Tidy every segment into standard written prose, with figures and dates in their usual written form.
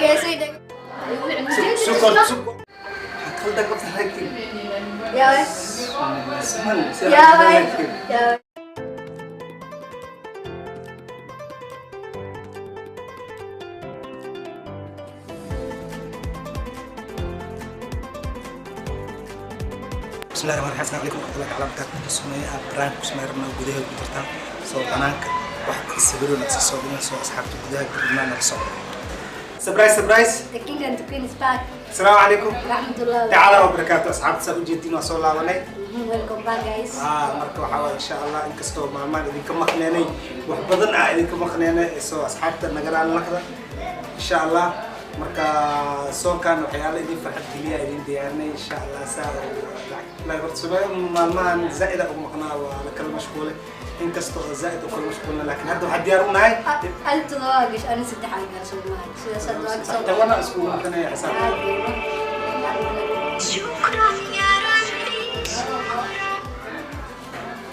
Dhegeysay. Sukor, sukor. Qaldan qabta laakiin. Yaa. Siman, si Yaa. laakiin. Yaa. Bismillahi rahmaani rahiim. Assalaamu calaykum waraxmatullahi taala wabarakaatu. Sumeeya prank ku sameyn rabnaa, gudaha ku jirtaa. Soo banaanka wax sawiro naga soo dhiman, soo asxaabta gudaha guribnaa naga soo. Surprise, surprise. The king and the queen is back. Assalaamu calaykum Raxmatullah tacaala wabarakaatu. Asxaabta, saa ujeedtiin, waa soo laabanay. Welcome back, guys. Marka waxaa waay, insha Allah, inkastoo maalmahan idinka maqneenay, wax badan idinka maqneenay, soo asxaabta nagalaan naqda insha Allah. Marka soonkan waxyaala idin farxad geliya idin diyaarinay insha Allah. Saa horta Sumaya maalmahan zaa'id ugu maqnaa, waa la kala mashquulay. Inkastoo oo zaa'id u kala mashquulna, laakiin hadda waxaa diyaar u nahay. Adi todoba gash, ani saddex aan gal Soomaali. Sidaas hadda waa kasoo. Tabana isku maqnaya xisaab. شكرا يا ربي شكرا.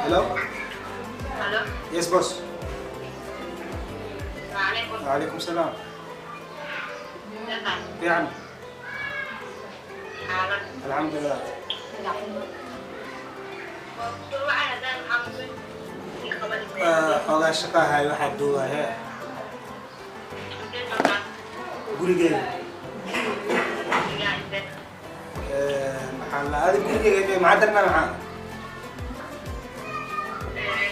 Hello. Hello. Yes, boss. وعليكم. وعليكم السلام. السلام. يعني xaalad. الحمد لله. Waxaa haddaan maxaa qabanaysaa? Xoogaa shaqahay, waxaa duubahe. Intee joogtaa? Gurigeyga. Gurigaa intee? Maxaa la adi gurigeyga maxaa darnaa maxaa?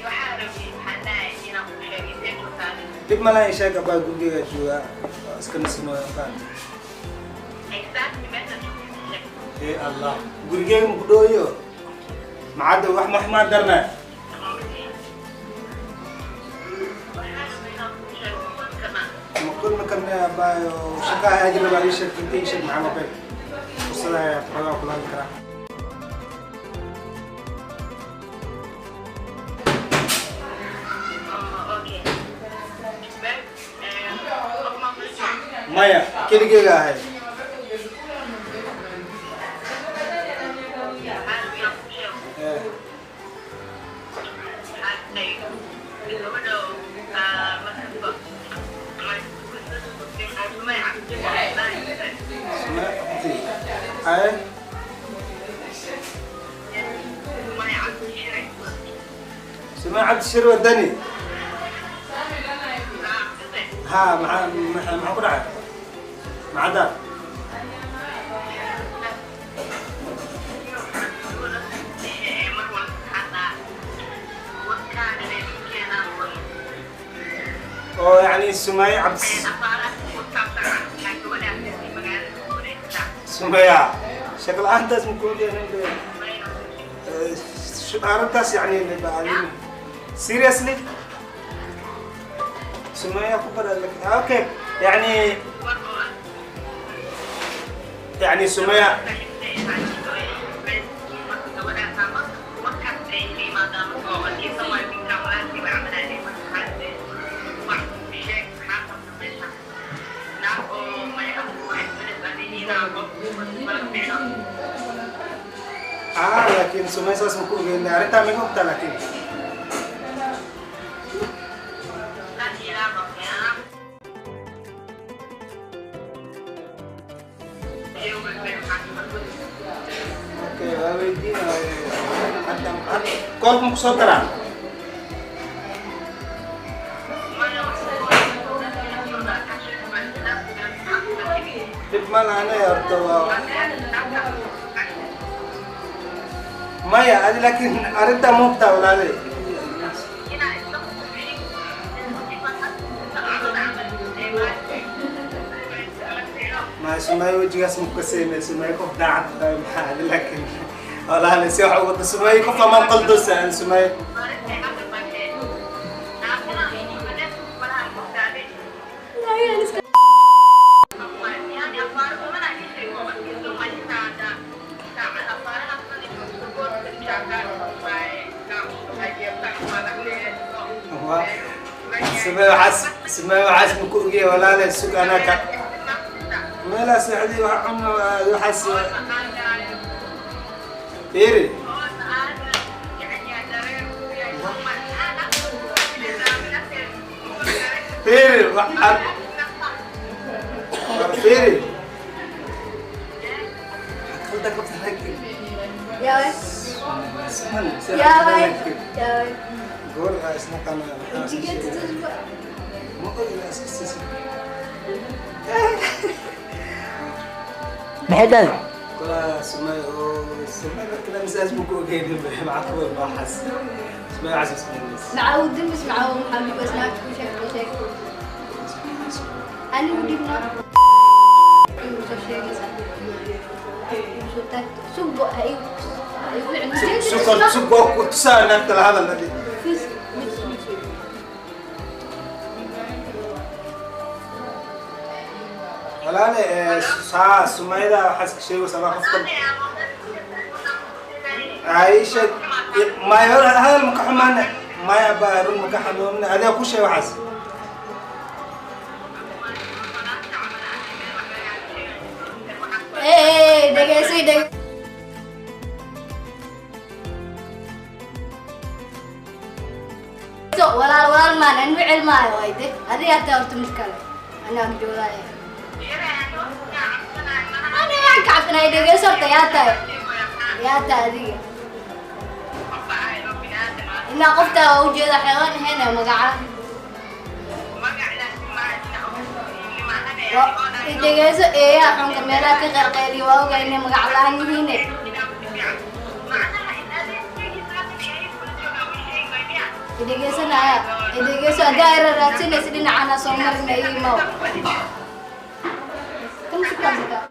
Waxaa rabay, waxaan dhahay inaan ku sheego intee joogtaa. Dib malaha, sheeg abaa, gurigeyga joogaa. Waa iska nasinooya faan. Exactly meesha joogtid sheeg. Ee Allah, gurigeyga maku dhooyo maxaad wax wax maa darnaa? Waxaa rabay inaan ku sheego kulkana. Ma kulmi karne abaayo, shaqaha ajir baa ii sheeg, inta ii sheeg maxaa mobile fursada ayaa xoogaa kula hadli karaa. Okay. Babe, qof maa kula joogo? Maya, keligeyga ahay. Waxaa rabay inaan ku sheego. Waxaa dhahay gabadha markasta Sumaya abdi aye. Sumaya Cabdi Shir Wadani. Ha, maxaa maxaa maxaa ku dhacay macadda? Oo yani Sumaya Cabdi Sumaya shaqo la'aantaas ma koogayn arrintaas yani seriously Sumaya ku bara. Okay, yani Sumaya. Laakiin Sumaya saas ma ku ogeyn arrintaa, miga ogtaa laakiin? Okay, waa weydiin hadda hadda koolka ma kusoo daraa? Dhib ma lahane, horta waa maya adi, laakiin arrintaa ma ogtaa walaaley? Ma Sumaya wejigaas ma kaseyne. Sumaya qof daacad tahay, maxaa adi, laakiin walaaley si wax ugu Sumaya qof amaan qaldosa Sumaya. Sumaya waxaas, Sumaya waxaas ma ku ogyahay walaaley. Sug, anaa ka meelaa seexday, wax cunno waxaas fiiri. Fiiri, waxaad Fiiri. Qaldan qabta laakiin. Yaa way. Suman, si Yaa qaldan way. laakiin. Yaa way. Gabar aa isnaqaana maxaa iska Wejigeeda sheegay? tusba. Ma ogi inaa iska siisid. Maxay dhahday? Kolaa Sumay oo Sumay markii la misaas buu ku ogeynin macquul ma xas. Sumay waxaas ismaynaysa. Macaw dimis macaw maxaa lagu isnaagta ku sheeg sheeg. Anigu dhibna. Igu soo sheegaysaa. Igu soo taagto. Sugo ha igu ha igu wicin. Sukor sukor ku tusaa naagta la hadal nadi. Fis mid mid sheeg. Walaale saa Sumayda waxaas ka sheegaysaa baa qofkan Aisha maya hadal ma ka xumaana maya baa run ma ka xanuunna adiga ku sheeg waxaas. Ee dhegeysay dhege. Walaal walaal maan anu wicil maayo wayde. Adiga hataa horta mid kale. Anaa ag joogaaye. Ana waan ka cabsanaya dhegeyso horta yaa tahay. Yaa tahay adiga. Inaa qoftaa waa ujeeda xeewan ahayn ee magaca. Dhegeyso eeyaha xunka meelaha ka qarqeeliya waa ogaa inay magac la'aan yihiine. Dhegeysanaya. Dhegeyso haddaa era raadsanaysa dhinacana soo marina ii maw. Kan shukaansataa.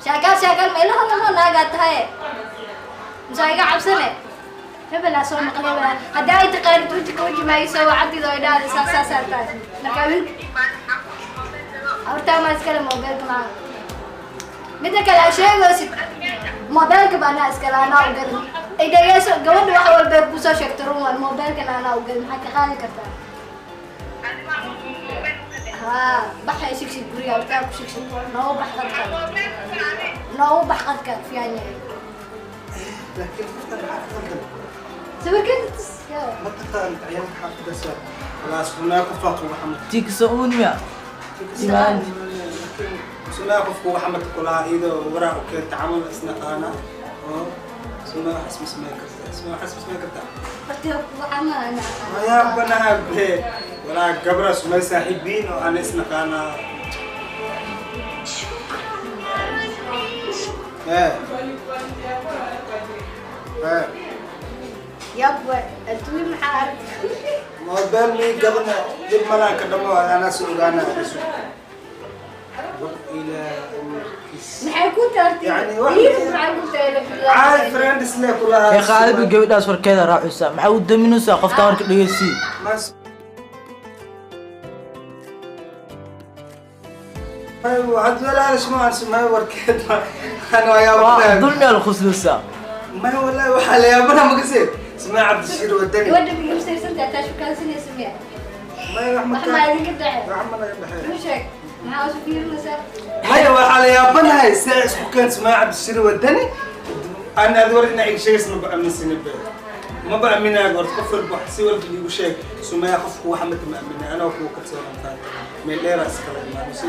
Shaakaal shaakaal ma ila hadalno naagaa tahay. Mise waa iga cabsane. Hebelaa soo maqlay hebelaa. Haddii ay taqaanid weji ka weji maa ii soo wacadid oo idhaahda saas saasaa tahay. Marka wiilka hortaa maa iskale moobeelka maaha. Midda kale ha sheegaysid moobeelka ba anaa iskale anaa u gadin. Ay dhegeyso gabadha wax walba ay kusoo sheegto run waan moobeelkana anaa u gadin maxaa ka qaadi kartaa? Haa baxay shigshig guriga hortaa ku shigshig noogu bax qadka noogu bax qadka fiican yahay. Laakiin qofkan maxaa ka qaldan? Sawirkeeda tus yaa. Ma taqaan ciyaalka xaafadda soo. Walaa Sumaya qofaa kugu xamad. Tikso uun miya? Imaan. Sumaya qof kugu xamad kulaha iyadoo waraa u keenta camal isnaqaana oo Sumaya waxaas ma samayn kartaa. Sumaya waxaas ma samayn kartaa. Horta waxaa ma anaa. Maya banaha be. Walaa gabra Sumaya saaxiibiin oo aan isnaqaana. Eh. Eh. Yab adduun maxaa aragtay? Mobile mi gadana dib malaan ka dhamo anaa soo ogaana isu. Wax ilaa amarkiis. Maxay ku taartay? Yani wax- Maxay ku taartay? Caadi friends le kulahaa. Ee qaadiba gabadhaas warkeeda raacaysa. Maxaa u daminaysaa qofta warka dhegeysii? Mas Aywa, hadda walaal isma aan sumay warkeed ana waa Waa yaabanahay. dulmi al khuslusa. Maya wallahi waxaa la yaabanaha makasee Sumay Cabdishiir wadani. Gabadha ma igu sayrsantahay taa shukaansanaysa miya? Maya wax ma Wax maa idinka dhacay? wax ma naga dhexeeyo. Run sheeg. Maxaa isu fiirinaysaa? Maya waxaa la yaabanahay see isku keen Sumay Cabdishiir wadani. Ana ad war inaa iga sheegaysa maba aaminsanin be. Maba aaminaayo horta qof walba wax si walba iigu sheeg Sumaya qofku waxa mata ma aaminay anaa kugu kalsoonaan tahay. Meel dheeraa iskala imaano si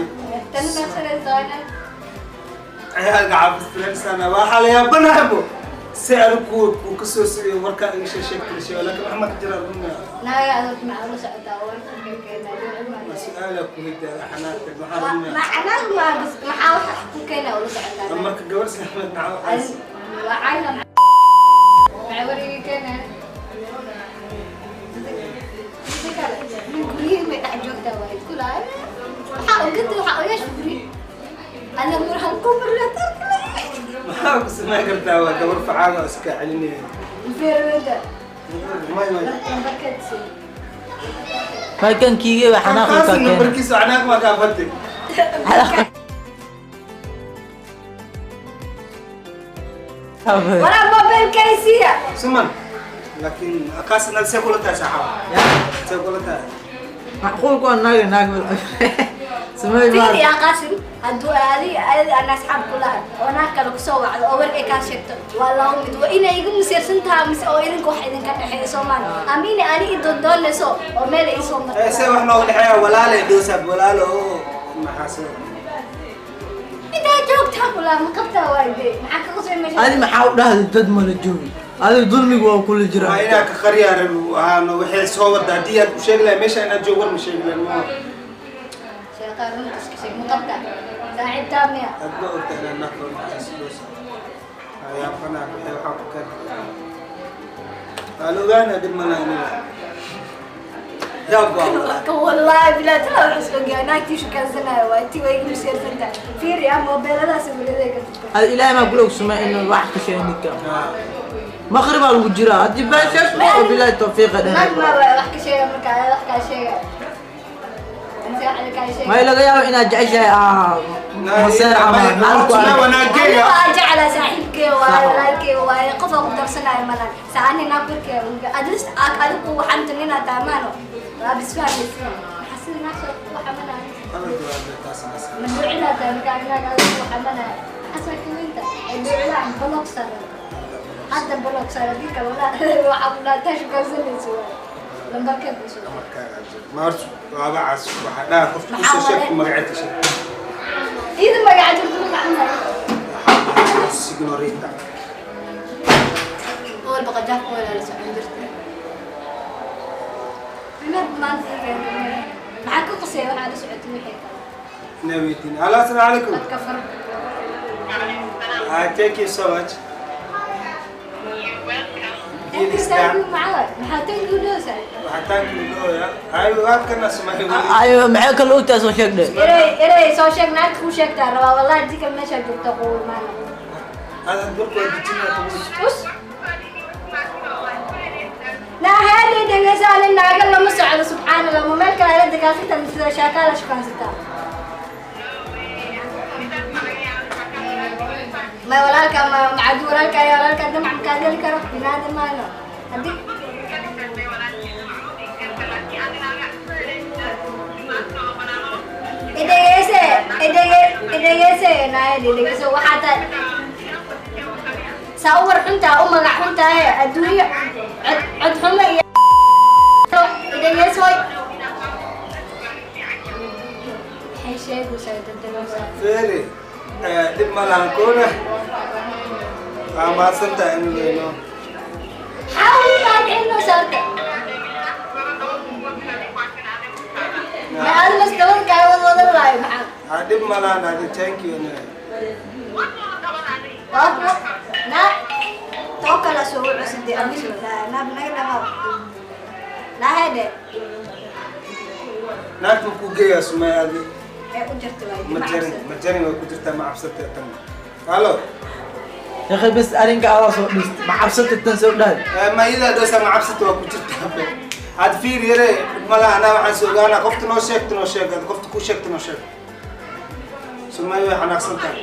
Tan naqsanaysaa inaan ciyaalka xaafis friendsana waxaa la yaabanahay bo si adigu ku ku kasoo siiyay warkaa iga sheeg sheegtay sheego laakiin wax ma ka jira runna. Naaga aad maxaa ula socotaa warka keenaa Ma su'aala ku hidaa xanaaqka maxaa runna. Macnaa ma bas maxaa wax ku keenaa ula socotaa? Marka gabar islaameed maxaa waxaas Waa cayna maxaa warigi keenaa? Min guryihi may dhex joogtaa waa isku lahay. Waxaa ogada waxaa ogaasha guryi. Ana mar hal ku marla tarkale. Maxaa ku samayn kartaa waa gabar facaaga oo iska celinaya. Feerwada. May may. Lambarkeed sii. Markan kiige waa xanaaqi ka Kaas keenay. nambarkiisa xanaaq ma kaa fadhi. Walaa mobilkaysiya. Suman laakiin kaas inaad see kula tahay saxaaba. See kula tahay. Macquul ku naag naag. Samee. Fiiri yaa Qaasim, hadduu adi adi ana asxaab kulahay oo naag kale kusoo wacdo oo war ay kaa sheegto, waa laba mid: waa inay igu masiirsan tahay mise oo idinka wax idinka dhexeeya Soomaali, ama inay ani i doondoonayso oo meel ay isoo Eh, se marto. Wax nooga dhexeeya walaale dhowsaab walaalo oo maxaa soo Intaa joogtaa kulaa ma qabtaa? Waay de, maxaa ka qosay meesha? Adi maxaa u dhahday dad mala joogi? Adiga dulmigu waa kula Waa jiraa. Inaa ka qariyaa rabi ahaano waxay soo wada. Haddii aad u sheegi lahay meesha inaad joog, war ma sheegi lahay ma. Sheeqa runta iska sheeg, ma qabtaa saaxiibtaa miya? Aad ma ogta inaad naag kale maxaa dhowsaab yaabana waxay waxaa ku keentay waa la ogaanaa, dhib ma laha aniga yaab baa walaa. Ka wallahi bilaa tala wax isku ogaa naagtii shukaansanaayo waa intii way igu masiirsantahay. Fiiri, ah, moobeeladaas weliday ka jirta. Adi Ilaahay maa kula ogsamay inuu wax ka sheegay ninka. Maqribaa lagu jiraa haddii baashaas oo bilaahi tawfiiqa Naag dhan. Ma waa wax ka sheega marka wax kaa sheega inta wax kaa sheega. Ma laga yaabo inaad jeceshahay maseer camal naag ku arag. Wanaaggeega. Aniga waa jeclaa saaxiibkey waaye, walaalkey waaye, qof aan ku darsanaayo malan saani naag warkee. At least adigu waxaan inaad taamaano waa bisfahmaysa. Maxaa sida naag soo ku xamanaayo? Qalad waa taas. Ma dhuucilaa tahay markaa naag adigu ku xamanaayo? Maxaa soo kaweynta ee dhuucilaa? Block saaran hadda, block saaran. Hadii kale walaa waxaa ku dhaataa shukaansanaysa waaye lambarkeed kusoo. Ma horta waaba cas waxaa dhaha qofka Maxaa kusoo sheeg wale? Magaceedka sheeg. Iyada magaca jirto ma? Signorita. Awal baqajaaf oo la socon jirtay. Cumar maanta ii keenay. Maxaa ka qosaya waxaa la socotay wixii kale? Inaa weydiin. Halo, asalaamu calaykum. Dadka far. Ah, thank you so much. Thank you, thank you, maxaa maxaa thank you dhoosa? Waxaa thank you looya ay waa kana Soomaali weli. Ayo, maxay kale ogtahay? Soo sheeg dhe. Erey erey soo sheeg, naagta kuu sheegtaa rabaa. Wallahi dika meeshaa joogta quu imaana. Hada burku waa dejinaa qabow. Us naaheedi dhegeysa, nin naaga lama socdo. Subxaan Allah, ma meel kale ala dagaalsanta mise sheekaa la shukaansataa? Ma walaalka ma macadu walaalka ayaa walaalka damac makaa geli karo binaadam maano haddii. Idhegeyse, idhege, idhegeyse, naayad idhegeyse. Waxaa tahay saa u war xuntaa, u magac xuntahay adduunyo cod cod xumo iyo idhegeysoy. Maxay sheegaysaa dadaweysaa? Feri, dhib ma lahan koona. Waa mahadsantahay in weyno. Xaawil baad cilno saarta ma aad masdawad kaa wad wadan laayo maxaa? Ah, dhib ma lahan adi, thank you anyway. Waa na too kala soo cusubday amis naab naga dhamaa naahede. Naagta ku geeyaa Sumaya adi. Ee u jirta waay. Ma jarin, ma jarin, way ku jirtaa, ma cabsatay tan. Halo. Akhi, bas arrinka adaa soo dhist, ma cabsata tan soo dhahday. Ma iyada dhoosa ma cabsatay, waa ku jirtaa. Had fiir yare, dhib ma laha. Anaa waxaan soo ogaanaa qofta noo sheegta, noo sheeg adi, qofta ku sheegta noo sheeg. Sumaya way xanaaqsan tahay.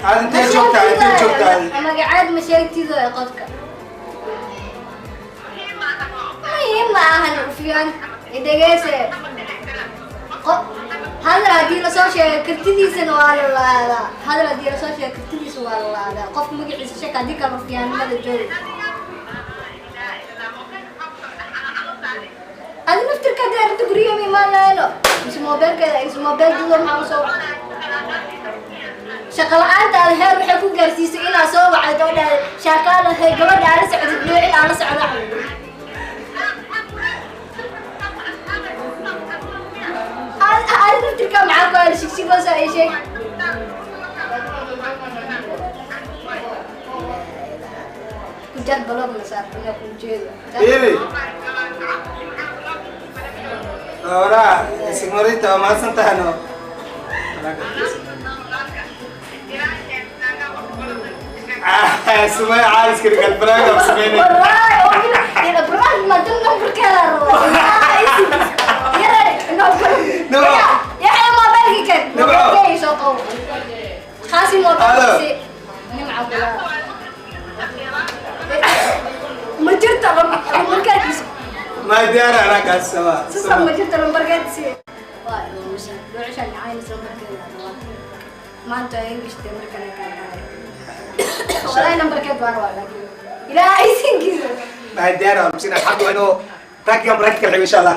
Aad intee joogtaa? Intee joogtaa adi? Magacaad ma sheegtido ee qofka muhiim ma ahan ufiyaan. Idhegeyse, hadal haddii lasoo sheego kartidiisana waa la laadaa. Hadal haddii lasoo sheego kartidiisa waa la laadaa. Qofka magaciisa sheeg, haddii kale rufiyaanimada joogi. Adi naftirka haddii arrinta guryaha ma imaan lahayno mise moobeelkeeda mise moobeel dudo maxaa usoo wacay? Shaqo la-aantaada heer waxay ku gaarsiisay inaa soo wacdo oo dhahday shaakaala hey gabadha aala socdid dhoocil aala socda. Adi naftirka maxaa ku hela shigshigoosa ay sheeg ku jar baloog la saar inaa ku jeedo. Fiiri. Waraa, signorita, waa mahadsan tahay no. Ah, Sumaya caaliska dhigan baraaga sameynay. والله إلى براد ما تنقل بركة يا يا حيا ما بالك كان نبعو. سوقو خاصي ما بالك نمعة ما جرت مركز. Ma Wallahi diyaar anaa kaas sama. Sasa ma jirto, lambarkeed si waa iluusa dhuucishaan caynaysa lambarkeeda rabaa maanta English dee markale kaa dhacay. Wallahi lambarkeed waan rabaa, laakiin Ilaahay sinkiisa. Wallahi diyaar waa msin. Asxaabta waa inuu prank-igan prank kala xigo, insha Allah.